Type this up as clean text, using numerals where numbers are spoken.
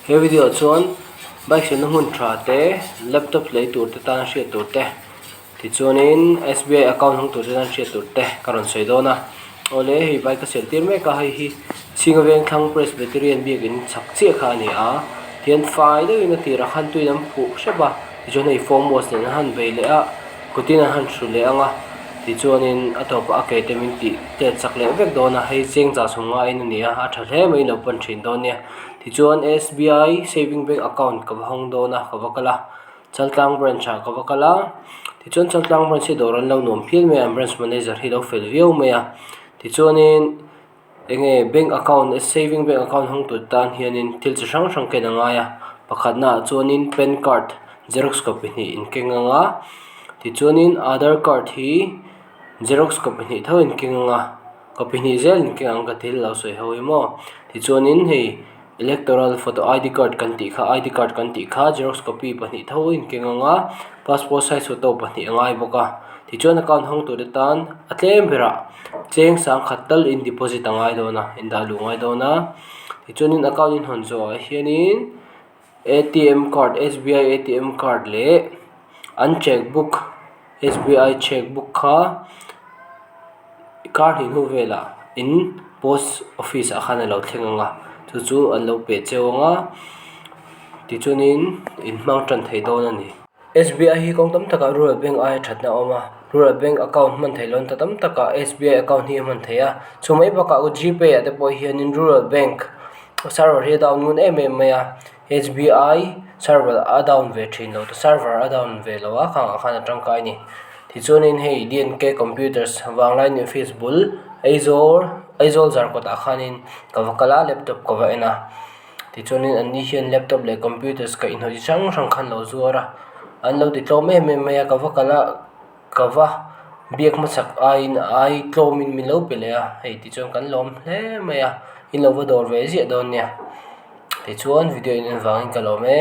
He video ah chuan bike siamna hmun tha te laptop lei tur te tan hriat tur te tichuanin s b i account hmang tur te tan hriat tur te ka rawn sawi dawn a awle hei bike a siam tir mek a hei hi chhinga veng thlang presbyterian biakin chak chiah kha a ni a tihian fai deuhin a tirah khan tuin an phuh hrep a tichuan hei foam wash nen an han bei leh a kutin an han hru leh ang a tichuanin a tawpah a ke te min tih tet chak leh vek dawn a hei cheng zah chhung ngaiin a ni a a tha hle mai lo pan thin dawn nia tichuan s b i saving bank account ka va hawng dawn a ka va kal a chaltlang branch ah ka va kal a tichuan chaltlang branch hi dawr an lo nuam phian mai a an branch manager hi a lo fel viau mai a tichuanin. Enge bank account saving bank account hawng tur tan hianin thil chi hrang hrang ken a ngai a pakhatna ah chuanin pan card xerox copy hnih in keng ang a tichuanin aadhar card hi xerox copy hnih tho in keng ang a copy hnih zel in keng ang ka thil lo sawi ho hi maw tichuanin hei electoral photo I D card kan tih kha I D card kan tih kha xerox copy pahnih tho in keng ang a passport size photo pahnih a ngai bawk a tichuan account hawng tur te tan a tlem berah cheng sangkhat tal in deposit a ngai dawn a in dah luh a ngai dawn a tichuanin account in hawn zawhah hianin A T M card S B I A T M card leh an cheque book S B I cheque book kha kar hnih hnu velah in post office ah khan a lo thleng ang a chu chu an lo pe cheu ang a tichuanin in hmang tan thei dawn a ni. S B I hi kawng tam takah rural bank aia thatna a awm a rural bank account hman theih loh ta tam takah S B I account hi a hman theih a chu mai bakah g pay ah te pawh hianin rural bank server hi a down ngun em em mai a S B I server a down ve thin lo server a down ve lo a khangah khan a tangkai a ni tichuanin hei D N K computers vanglai office bul Aizawl Aizawl zarkawt ah khanin ka va kal a laptop ka va en a tichuanin an ni hian laptop leh computers kaih hnawih chi hrang hrang kha an lo zuar a an lo ti tlawm em em mai a ka va kal a ka va biak hmasak aiin a ai tlawmin min lo pe leh a hei tichuan kan lawm hle mai a in lo va dawr ve ziah dawn nia tichuan video in en vangin ka lawm e.